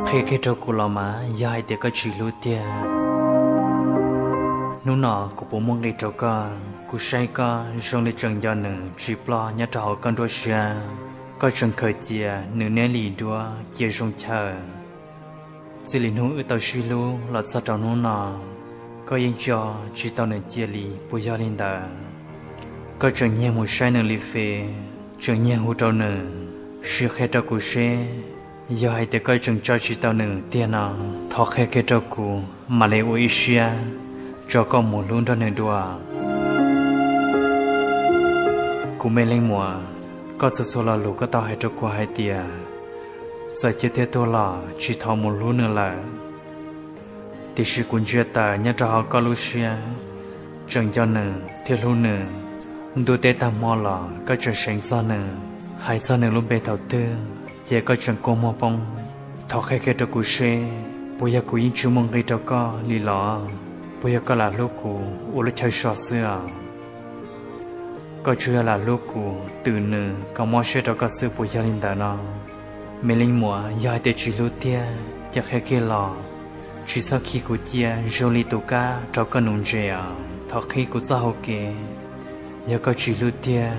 Qhia kiag rau kuv los mas, yog hais tias koj tsis hlub tiag, hnub no kuv puas muaj nqis rau koj? Kuv saib koj zoo li tseem nco nws tsis ploj nyob rau hauv koj nruab siab. Koj tseem khaws cia nws niaj li duab cia zoo chaw. Txij li hnub wb tau sib hlub los txog rau hnub no, koj yeej tso tsis tau nws cia li puas yog li ntawd? Koj tseem nyiag mus saib nws li fes, tseem nyiag hu rau nws, sim qhia rau kuv seb, yog hais tias koj tseem tso tsis tau nws tiag no, thov qhia kiag rau kuv mam li ua ib siab tso koj mus hlub nrog nws dua. Kuv me leej muam, koj txhua txhua lo lus koj tau hais rau kuv hais tias, txawm ciaj thiab tuag los tsis thov mus hlub nws lawm. Tiam sis kuv ntsia tawm nyob rau hauv koj lub siab, tseem nco nws thiab hlub nws. Ntuj teb tag hmo los koj tseem seev txog nws, hais txog nws lub npe thaum twg ces koj tseem kua muag poob. Thov qhia kiag rau kuv seb, puas yog kuv yeej tsis muaj nqis rau koj li los? Puas yog koj lam hlub kuv ua lub chaw so xwb os? Koj tsuas yog lam hlub kuv twm nws kom mob siab rau koj xwb puas yog li ntawd no? Me leej muam, yog hais tias tsis hlub tiag ces qhia kiag los, tsis txhob khi kuv cia zoo li tus kab rau koj nuv ntses os. Thov qhib kuv txoj hau kev, yog koj tsis hlub tiag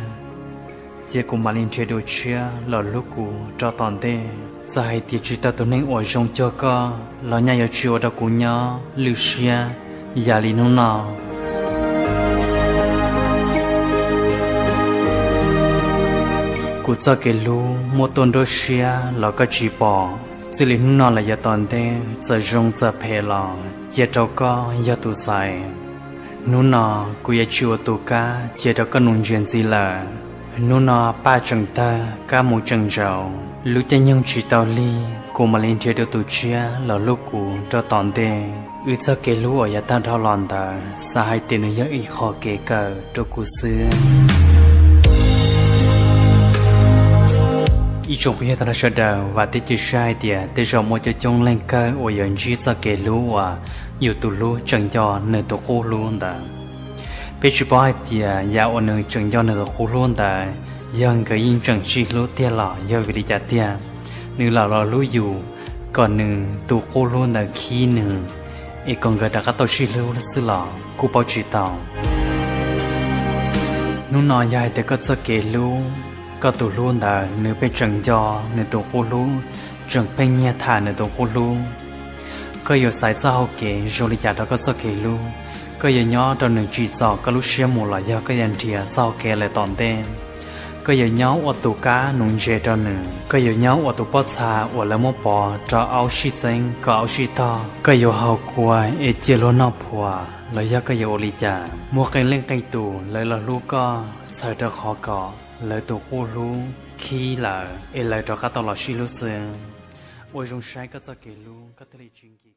ces kuv mam li nrhiav dua tshiab los hlub kuv rau tom ntej. Txawm hais tias tsis tau tus neeg uas zoo cuag koj los nyaj yuav tsis ua rau kuv nyob lwj siab yam li hnub no. Kuv txoj kev hlub muaj tuaj nruab siab los koj tsis pom. Txij li hnub no los yav tom ntej txawm zoo txawm phem los cia rau koj yog tus xaiv. Hnub no kuv yuav tsis ua tus kab cia rau koj nuv ntses ntxiv lawm. Hnub no paj tseem tawg kab mus tseem ntsaus, lub caij nyoog tsis tau lig kuv mam li nrhiav dua tus tshiab los hlub kuv rau tom ntej. Wb txoj kev hlub uas yav tag dhau los ntawd xav hais tias nws yog ib qho kev kawm rau kuv xwb. Ib tsoom phooj ywg tag nrho sawv daws, vam thiab cia siab hais tias tej zaum muaj coob coob leej kawg uas yuav ntsib txoj kev hlub uas yus tus hlub tseem nco nws tus qub hlub ntawd. Peb tsis paub hais tias yam uas nws tseem nco nws tus qub hlub ntawd yog nkawd yeej tseem sib hlub tiag los yog vim li cas tiag. Nws lam los hlub yus kom nws tus qub hlub ntawd khib nws, es kom nkawd rov qab tau sib hlub xwb los kuj paub tsis tau. Hnub no yog hais tias koj txoj kev hlub, koj tus hlub ntawd nws pheej tseem nco nws tus qub hlub, tseem pheej nyiag tham nws tus qub hlub, koj yuav xaiv txoj hau kev zoo li cas rau koj txoj kev hlub? Koj yuav nyob rau nws tsim txom koj lub siab mus los yog koj yuav nrhiav txoj hau kev lawm tom ntej? Koj yuav nyob ua tus kab nuv ntses rau nws, koj yuav nyob ua tus pob txha uas lawv muab pov rau aub sib txeeb kom aub sib tog, koj yuav haus kua es cia luag noj phuas los yog koj yuav ua li cas? Muaj qee leej qee tus lawv los hlub koj txhawm rau qhov kom lawv tus qub hlub khib lawm es lawv rov qab tau los sib hlub xwb. Ua zoo saib koj txoj kev hlub koj thiaj li tsis nkim